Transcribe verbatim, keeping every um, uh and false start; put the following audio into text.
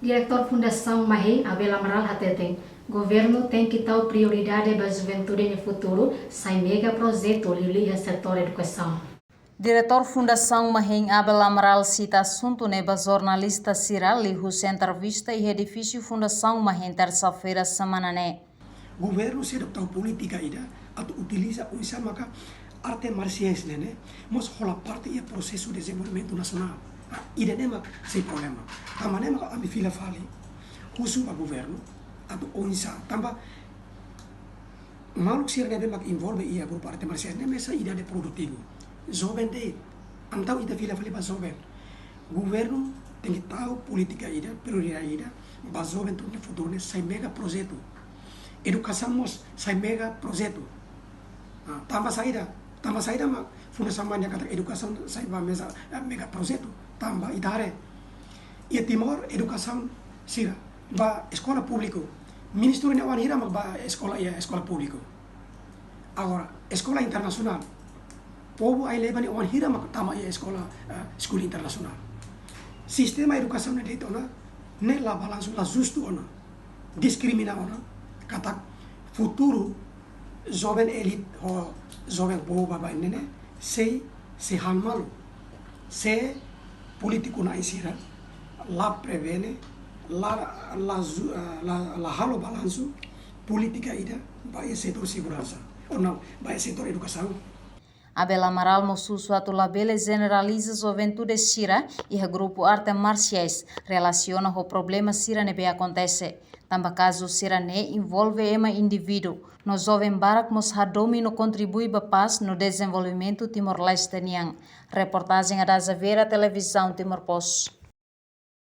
Diretór Fundasaun Mahein, Abel Amaral hateten, governu tenke tau prioridade ba juventude nia futuru, sai mega projetu liuliu iha setór edukasaun. Diretór Fundasaun Mahein, Abel Amaral, sita asuntu ne'e ba jornalista sira liuhusi entrevista iha edifísiu Fundasaun Mahein, tersa-feira semana ne'e. Governu sei adota polítika ida atu utiliza oinsá maka arte marsiais ne'e ne'e mós hola parte iha prosesu dezenvolvimentu nasionál. Ah, ida-ne'e mak sei problema. Tanba ne'e maka ami fila fali husu ba governu atu oinsá, tanba maluk sira ne'ebé mak envolve iha grupu arte marsiais ne'e mesak idade produtivu. Joven de'it. Entaun ita fila fali ba joven. Governu tenke tau polítika ida, prioridade ida ba juventude nia futuru ne'e sai mega projetu. Edukasaun mós sai mega projetu. Ah, tanba saida, tanba saida mak Fundasaun Mahein katak edukasaun sai ba meza, eh, mega projetu. Tanba ita haree iha Timor edukasaun sira ba eskola públiku. Ministru nia oan hira mak ba eskola, iha eskola públiku. Agora, eskola internasionál. Povu ai-leba nia oan hira mak tama iha eskola, eh, skul internasionál. Sistema edukasaun ne'e de'it ona, ne'e la balansu, la justu ona. Diskrimina ona. Katak futuru joven elit ho joven povu baibain ne'e ne'e sei, sei han malu. Se polítiku na'in sira la prevene, la, la ju-, eh, la, la halo balansu polítika ida ba iha setór seguransa, ou não, ba iha setór edukasaun. Abel Amaral mós husu atu labele jeneraliza juventude sira iha grupu arte marsiais relasiona ho problema sira ne'ebé akontese. Tanba kazu sira ne'e envolve ema indivíduu, no joven barak mós hadomi no kontribui ba pás no dezenvolvimentu Timor-Leste nian. Reportajen Adaza Vera, Televizaun Timor Post.